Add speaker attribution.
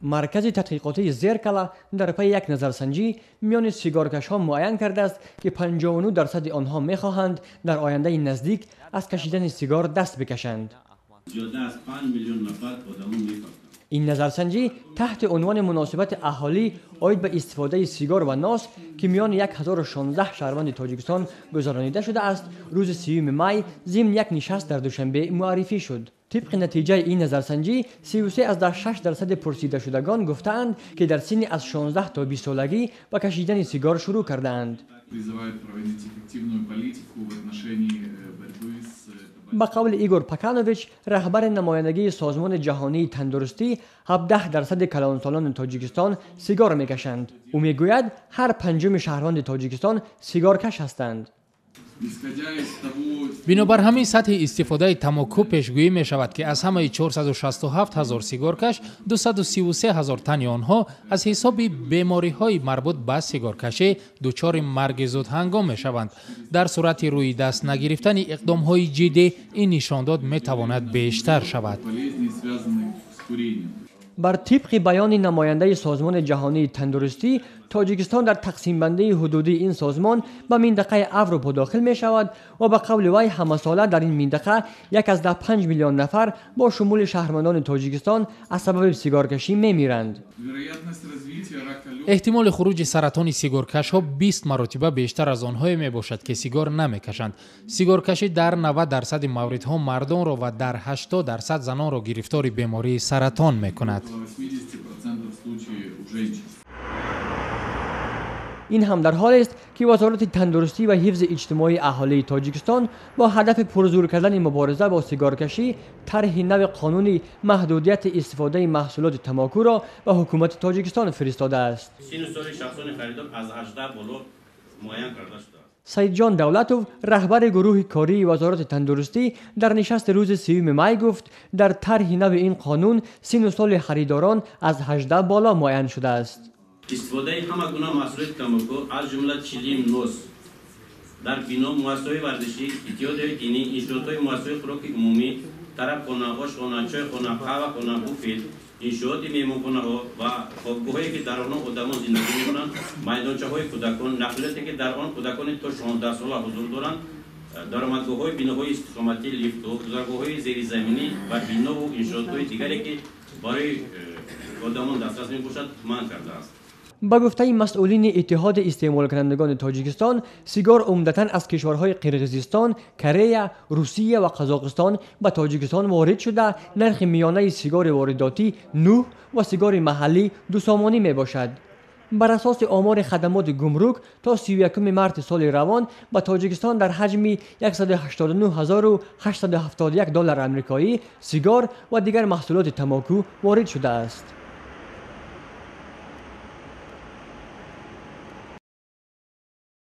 Speaker 1: Маркази тадқиқотии «Зеркало» дар пайи як назарсанҷӣ миёни сигоркашҳо муайян кардааст, ки 59% онҳо мехоҳанд дар ояндаи наздик аз кашидани сигор даст бикашанд.
Speaker 2: Зиёда аз 5 миллион нафар одамон мефавтанд.
Speaker 1: Ин назарсанҷӣ таҳти унвони «Муносибати аҳолӣ оид ба истифодаи сигор ва нос», ки миёни 1016 шаҳрванди Тоҷикистон гузаронида шудааст, рӯзи 30 май зимни як нишаст дар Душанбе муаррифӣ шуд. Тибқи натиҷаи ин назарсанҷӣ, 33,6% пурсидашудагон гуфтаанд, ки дар синни аз 16 то 20 солагӣ ба кашидани сигор шурӯъ кардаанд.
Speaker 3: Призывает проводить эффективную политику в отношении борьбы с
Speaker 1: Ба қавли Игор Паканович, раҳбари намояндагии Созмони Ҷаҳонии Тандурустӣ, 17% калонсолони Тоҷикистон сигор мекашанд. Ӯ мегӯяд, ҳар панҷуми шаҳрванди Тоҷикистон сигоркаш ҳастанд.
Speaker 3: Исходя из того,
Speaker 4: Бинобар ҳамин сатҳи истифодаи тамоку пешгӯӣ мешавад, ки аз ҳамаи 467 ҳазор сигоркаш 233 ҳазор тани онҳо аз ҳисоби бемориҳои марбут ба сигоркашӣ дучори марги зудҳангом мешаванд. Дар сурати рӯи даст нагирифтани иқдомҳои ҷиддӣ, ин нишондод метавонад бештар шавад.
Speaker 3: Болезней, связанных с курением.
Speaker 1: Бар тибқи баёни намояндаи Созмони Ҷаҳонии Тандурустӣ, Тоҷикистон дар тақсимбандии ҳудудии ин созмон ба минтақаи Аврупо дохил мешавад ва ба қавли вай, ҳамасола дар ин минтақа 1,5 миллион нафар бо шумули шаҳрвандони Тоҷикистон аз сабаби сигоркашӣ мемиранд.
Speaker 3: Вероятность развития рака легких
Speaker 4: Эҳтимоли хуруҷи саратони сигоркашҳо 20 маротиба бештар аз онҳое мебошад, ки сигор намекашанд. Сигоркашӣ дар 90% мавридҳо мардонро ва дар 80% занонро гирифтори бемории саратон мекунад.
Speaker 3: Около 80% случаев у женщин.
Speaker 1: Ин ҳам дар ҳолест, ки Вазорати тандурустӣ ва ҳифзи иҷтимоии аҳолии Тоҷикистон бо ҳадафи пурзӯр кардани мубориза бо сигоркашӣ тарҳи нави қонуни маҳдудияти истифодаи маҳсулоти тамокуро ба ҳукумати Тоҷикистон фиристодааст.
Speaker 2: Синну соли шахсони харидор аз 18 боло муайян карда шудааст.
Speaker 1: Саидҷон Давлатов, раҳбари гурӯҳи кории Вазорати тандурустӣ, дар нишасти рӯзи 30 май гуфт, дар тарҳи нави ин қонун синну соли харидорон аз 18 боло муайян шудааст.
Speaker 2: Истифодаи ҳама гуна маҳсулоти тамоку, аз ҷумла чилим, нос, дар бино, муассисаҳои варзишӣ, иттиҳодияи динӣ, иншоотҳои муассисаҳои хӯроки умумӣ, тарабхона, ошхона, чойхона, қаҳвахона, буфет, иншооти меҳмонхонаҳо ва хобгоҳое, ки дар онҳо одамон зиндагӣ мекунанд, майдончаҳои кӯдакон, нақлиёте, ки дар он кӯдакони то 16 сола ҳузур доранд, даромадгоҳҳои биноҳои истиқоматӣ, лифтҳо, гузаргоҳҳои зеризаминӣ ва бинову иншоотҳои дигаре, ки барои одамон дастрас мебошад, манъ кардааст.
Speaker 1: Ба гуфтаи масъулини Иттиҳоди истеъмолкунандагони Тоҷикистон, сигор умдатан аз кишварҳои Қирғизистон, Корея, Русия ва Қазоқистон ба Тоҷикистон ворид шуда, нархи миёнаи сигори воридотӣ 9 ва сигори маҳаллӣ 2 сомонӣ мебошад. Бар асоси омори хадамоти гумрук, то 31 марти соли равон ба Тоҷикистон дар ҳаҷми 189 871 доллар амрикоӣ сигор ва дигар маҳсулоти тамоку ворид шудааст.